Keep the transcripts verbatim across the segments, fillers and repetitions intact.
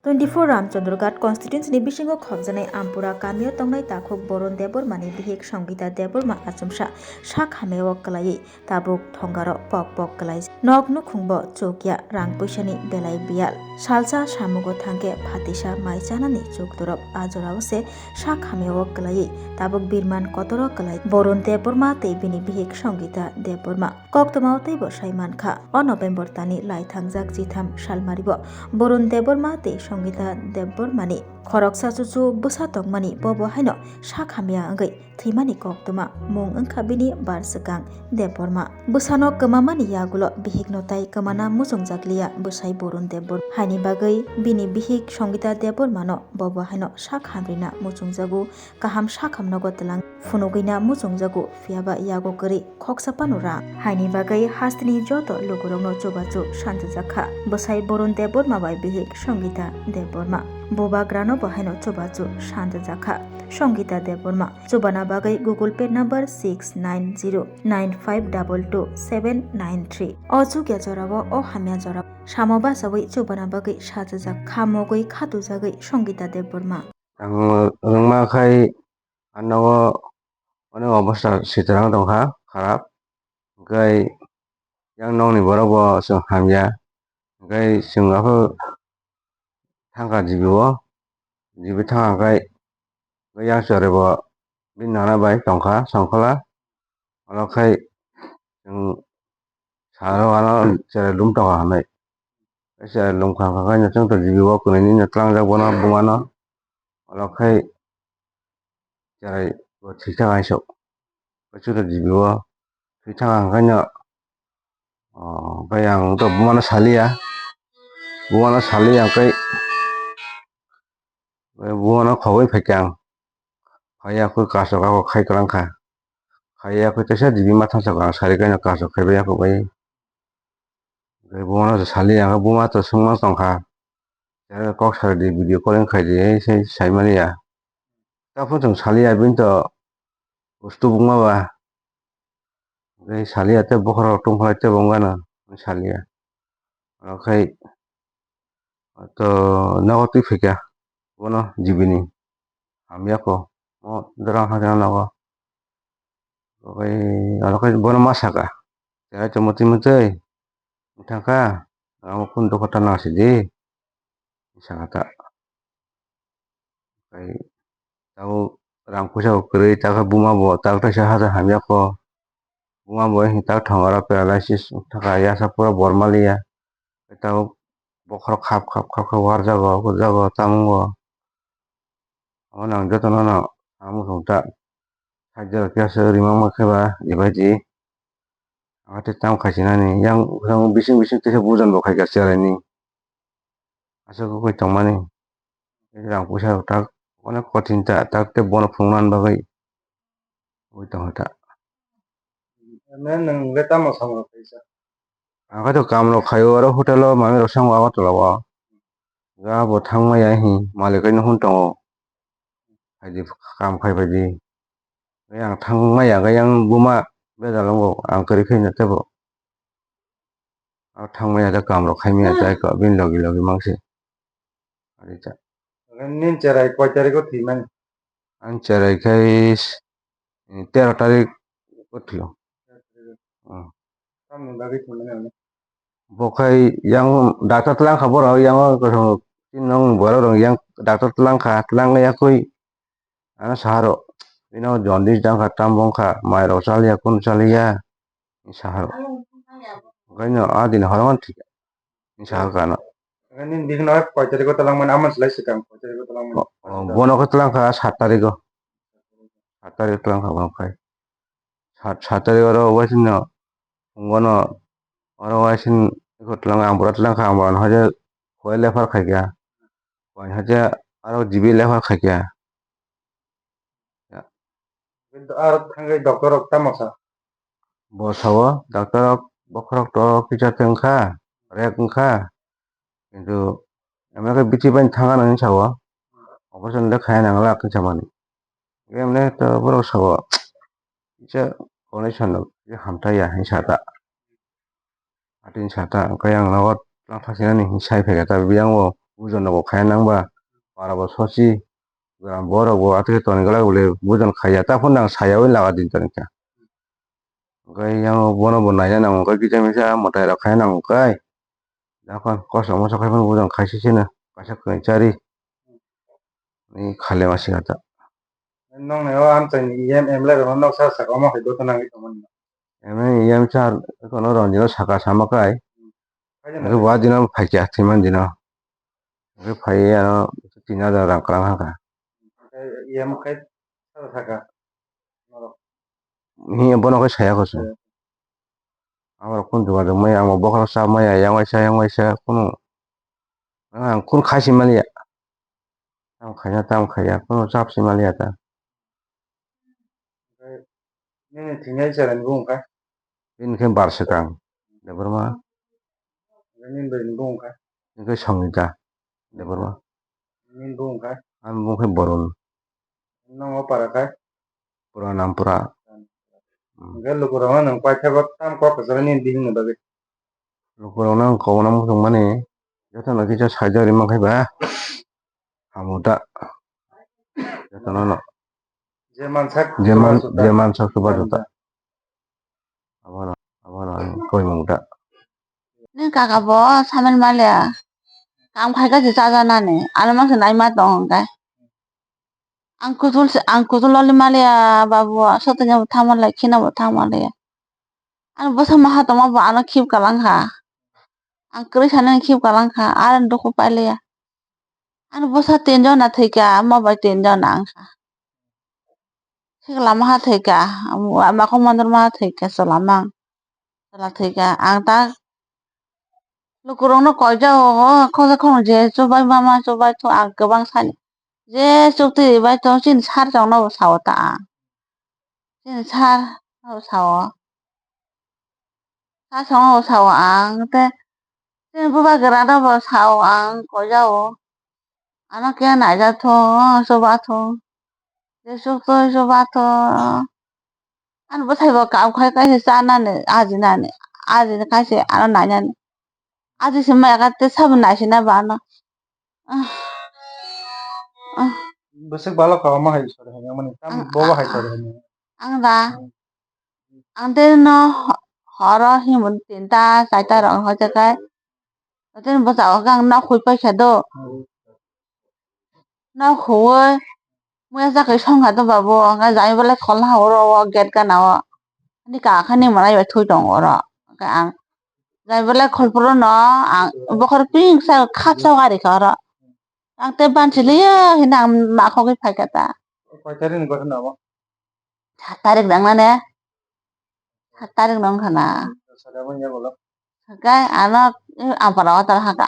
Twenty-four Ramchandraghat constituency ni bisingo khopjaknai Ampura kamio tongnai takhuk Borun Debbarma ni bihik Songita Debbarma achomsa sak hamya o kwlaiwi tabuk thongaro pok pok kwlai. Nok nukhung bo chukya, rang puisa ni belai biyal. Salsa samugo thangkhe phatisa mai chanani chuk dorop, a jora o se sak hamya o kwlaiwi tabuk birman kotoro kwlai Borun Debbarma tei bini bihik Songita Debbarma. Koktwmao teibo sai mankha, o November tani lai thangjak chitham salmari bo Borun Debbarma tei Songita Debbarma ni khoroksa chuchu bwsa tongmani, bobo haino sak hamya wngwi thwimani koktwma, mung wngkha bini bar swkang Debbarma. Bwsano kwmamani yagulo bihikno tai kwmana muchungjak liya bwsai Borun Debbarma, haini bagwi bini bihik Songita Debbarmano bobo haino sak hamrina muchungjago. Kaham sakham nogo twlang phunugwina muchungjago, phiyaba yago kwrwi khoksa phano rang. Haini bagwi hasteni joto lukurokno chubachu sanjajakha bwsai Borun Debbarma bai bihik Songita Debbarma. Bubagrano bo haino chubachu sanjajakha Songita Debbarma. Chubana bagwi Google Pay number six nine zero nine five double two seven nine three. O chukya jorao, o hamya jorao samo bachaui chubana bagwi sajajak, kha mogwi khatujagwi Songita Debbarma. Ang rwngma khai ano onek obostha sitrang tongkha, kharap. Hwnkhe yang nokni borok bo chwng hamya. Hwnkhe chwng aphuru thangkha G B o, G B thangkha hwnkhe yang chwrai bo bini nana bai tongkha Songkhola. Oro khai chwng saro ano cherai lum tongo hinwi. Cherai lum kha kha khe chwng to G B o kwnwi nini tlangjak bono bumano. Oro khai cherai bo thwi thangkha hinwi suk. Chwng to G B o thwi thangkha hwnkhe no, oh, bai ang to bumano saliya. Bumano saliya hwnkhe bumano khogwi phaikha ang. Phaiya khe kasok ako khai kwlangkha. Khaiya khe teisa G B ma thangsa ang sari kaino kasok khaibai ako bai. Tei bumano saliya, ang buma to swngma tongkha. Kok sari di, video calling khai di, ei sai, sai mani ya. Taphuru chwng saliya, bini to bustu buma ba. Tei saliya tei bokhorok tongkha tei bo wngano saliya. Oro khai to nogo twi phaikha bono G B ni hamya kho. O dorang hakhe nogo. Oro khai bono ma saka. Cherai tongma twi mwtwi wngthangkha, amo kunu dukha ta nang sidi, saka ta. Tei tabuk rang puisa bo kwrwi, takhe buma bo tak teisa hajar hamya kho. Buma bo hini tak thongaro paralysis wngthangkha, yasa pura bor maliya. Tei tabuk bokhorok khap khap khap khap warjago, kwjago, tamungo. Abono ang jotono no samung song ta. Khaijak khe aswk rimang ma khe ba, ebaidi. Ang tei tamo khaisinani, yang, yang bising bising teisa bujan bo khaikha cheraini. Aswk wngwi tongmani. Rang puisa rok tak onek kothin ta, tak tei bono phunuknani bagwi wngwi tongkha ta. Nwng le tamo samung rok khaisa? Ang khe to kam rok khaio, oro hotel o manwi rok sango Agartala o. Ga bo thang maya hi malik no hwn tongo. Phaidi kam khai phaidi. Tei ang thang maya ga yang buma bejal wngo, ang kwrwi khe no tebo. Ang thang maya da kam rok khai maya da ko bini logi logi mangsi. Ari ta. Nin cherai koi tarikh o thwi mani? Ang cherai khai s-, tero tarikh o thwio. Hmm. Tamni bagwi thwi mani ano? Bo khai yang doctor tlang kha borok, yang o kosong tin nong borok rok yang doctor tlang kha, tlang ya koi ano saharo. Bino jaundice dang kha, tam bong kha, mai rok chaliya, kun chaliya, saharo. Okai no a din horo thik. Ni sahar kano. Nini bihikno koi tarikh o twlang mani, amon slai swkang koi tarikh o twlang mani? O, o, bono khe twlang kha sat tarikh o. Sat tarikh o twlang kha bono khai. Sat, sat tarikh oro waising no, phungo no, oro waising iko twlang, ang bura twlang kha, ang bura no haje koi lephar khai kha. Koi haje aro G B lephar khai kha. Ar thangwi doctor rok tamo sa? Bo sao, doctor rok bokhorok to kisa tong kha, rek wng kha, kintu emne khe bithi bai thang ano hinwi sao, operation le khai nang la kisa mani. Emne to borok sao, kisa condition rok kisa hamthai ya hinwi sa ta. Atini sata, hwnkhe ang nogo twlang thaksinani hinwi sai phaikha, tabuk yang bo bujon rok bo khaiya nang ba, para bo sosi, gram borok bo atwkhe toni glak bole bujon khaiya, ta phano ang saya ui laga din toni kha. Hwnkhe yang bono bo naina nango, hwnkhe kisa misa mwtai rok khaina nango khe. Dakhan kosom moso khai phano bujon khaisisino kaisa kwchari. Ni khale ma singata. Nong ne o amchaini E M M le rok nok sa saka omo hai dota nangwi tongmani. Eme E M sir kono rong dino saka sama kai. Khaina. Hwnkhe bo dino phaikya thwiman dino. Hwnkhe phaiwi ano tin hajar rang kwrang hakha. Hwnkhe E M khai sa saka. Norok. Hi bono khai saya koso. Saya. Abo rok kunu jogajog maya, ang bo bokhorok chap maya, yang waisa, yang waisa, kunu. Ang kunu khai si maliya. Tamo khaina, tamo khaiya, kunu chap si maliya ta. Nini thwinai chwraini bumung kha? Bini khe bar swkang, Debbarma. Nini bwrwini bumung kha? Bini khe Sangita, Debbarma. Nini bumung kha? Ani bumung khe Borun. Nokno para kha? Pura Nampura. Hmm. Hwnkhe lukurokno nwng paithago tam kok kwcharo nini bihikni bagwi? Lukurokno ang kokno muchungmani, jotono kisa saijak rimang khe ba hamu ta. Jotono no. Je mansak je man, chubachu ta. Je mansak chubachu ta. Abono, abono ang koimung ta. Ni kaka bo samen maliya. Kam khaika se chajanani. Ano mangsa naima tong hwnkhe. Ang kutul se, ang kutul loli maliya babu. Sotoni bo thangma lai, khina bo thangma liya. Ano bwsa maha tongma bo ano khip kalang kha. Ang kwrwi sanani khip kalang kha. Aro dukhu pailiya. Ani bwsa tinjon na thwikha, omo bai tinjon na wngkha. Sikla maha thwikha, makhok mandor maha thwikha, chwla mang. Chwla thwikha, ang ta lukurokno koijao, o khoksa khoknwi je chubai mama chubai tho, ang kwbang sani je chukti ribai tong, chini sir chongno bo sao ta ang. Chini sir no sao. Sasongo sao ang tei, tei bubagra no bo sao ang koijao. Ano khe naijak tho, chuba tho. Jesuk tho chuba tho. Ano bwsai bo kam khai kaisa chanani, ajinani, ajini kaisa ano nainani. Aji se maya kha tei sabo naisina ba ano. Ah. Ah. Bwswk balo kha omo hai sori hai mani. Tam ang, bobo hai sori hai. Ang da. Hmm. Ang tei no ho-, horo himwi tinta chaita rok hoite kai. Tei bwsa o khe ang nok hoi paikha do. Hmm. Nok hoi muya chakhwi songkha do babu. Ang jai belai kholna ha oro o gate gana o. Ani kaka ni manai bai thui tongo oro. Ang jai belai khol phuru no ang bokhor pink sa khapsa gari kha oro. Ang tei bansi liya hina ang ma khogwi phaikha ta. Koi tarik ni gotha na omo? Sat tarik nang nane. Sat tarik nang khana. Sada manya bolok. Sakai ano, eh, ampara o tal haka.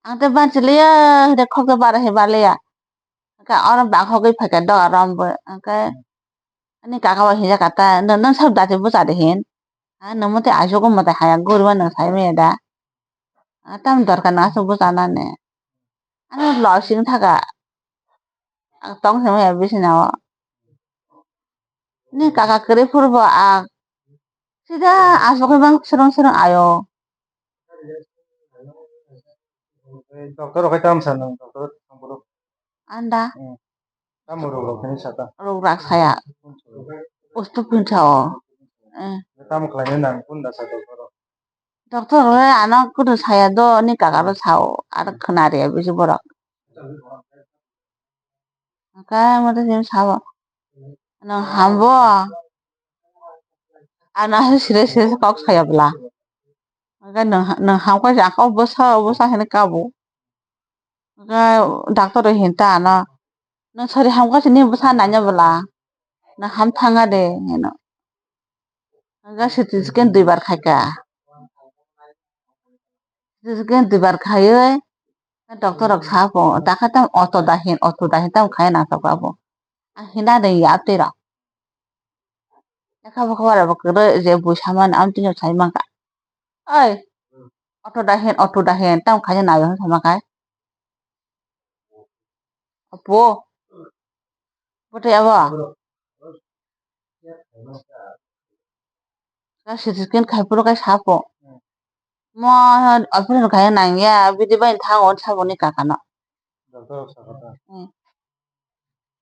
Ang tei bansi liya hide khok tei bara he baliya. Ka oro ba khogwi phaikha do aro bo. Angkhe ani kaka bo hinjak kha ta, "Nw-, nwng sab dati bwcha de hin? Ha, nwng mothe aisuk o mwtai haya guriba nwng sai maya da? Ha, tam dorkar nwng aswk bwcha nani?" Ano losing thaka. Ang tong se maya bisina o. Ni kaka kwrwi phuru bo ang sida aswk bang swrwng swrwng ayo. Doctor rok hai tam sa nang, doctor thang boro. Anda. Hmm. Tamo rok rok hai sa ta. Rok rak saya. Ustu pinsa o. Eh. Tam khlai nang kun da sa doctor rok. Doctor rok hai ano kudu saya do ni kaka ro sao. Ar khna re bisi borok. Hwnkhe mothe simi sabo, "Nwng hambo?" Ano aswk sire sire kok saya bwla. Hwnkhe nwng, nwng hamkha se ang khe o bwsa, o bwsa hinwi kabo. Hwnkhe doctor rok hinta ano, "Nwng sori hamkha se nini bwsa nanya bwla? Nwng ham thanga de," hino. Hwnkhe C T scan duibar khaikha. C T scan duibar khaiwi, doctor rok sa pho, dakha tamo auto da hin, auto da hin tamo khai nang tokha bo. Ang hina de ya twi rok. Lekha bokha bara bo kwrwi je bui samani ang tini sai mankha. Oi, auto da hin, auto da hin tamo khai nang tokha mankha. Apo. Bwtwi abo. Ka C T scan khai phuru kai sapo. Mo operation khaina nangya, bidi bai thango saboni kakano. Doctor rok sakha ta. Hmm.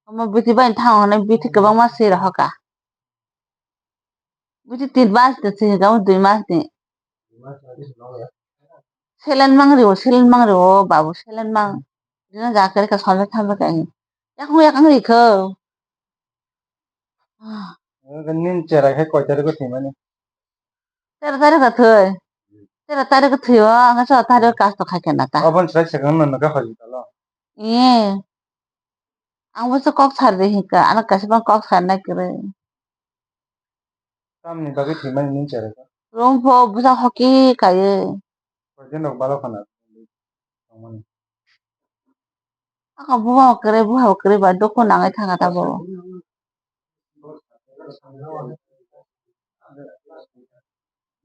Omo bidi bai thango hwnwi bidi kwbangma swi rohoka. Bidi tin mas de swi hwnkha, dui mas ni. Saline mang rio, saline mang rio, babu, saline mang. Dina ja kare ka sonjak thanjak ka. Yakung yakung ri kho. Nini chera khe koi tarikh o thwimani? Tera tarikh o thwi. Tera tarikh o thwi o, ang chwda tarikh o kasto khai khe na ta. Oboni sai swkang no nokha hospital o. Ee. Ang bo se kok sar de hinka, ano kaisa bang kok sar nai kwrwi. Tamni bagwi thwimani nini chera khe? Room pho bwsa hoki kaiwi. Koi din rok balo khana. Aka buha kwrwi, buha kwrwi ba dukhu nangwi thanga tabuk.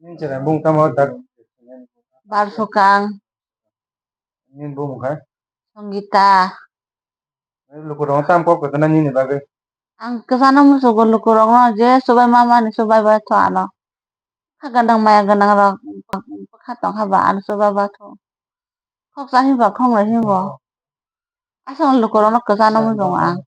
Nini chwrai bung tamo dak? Barsukang. Nini bumung khai? Songita. Lukurok tam kok kwthana nini bagwi? Ang kwchano muchungo lukurokno je chubai mamani chubai bai tho ano. Kha gwnang maya gwnang rok bwkha tongkha ba ano chubai ba tho. Khoksa himba khonglai himbo. Aswk lukurokno kwchano muchungo ang.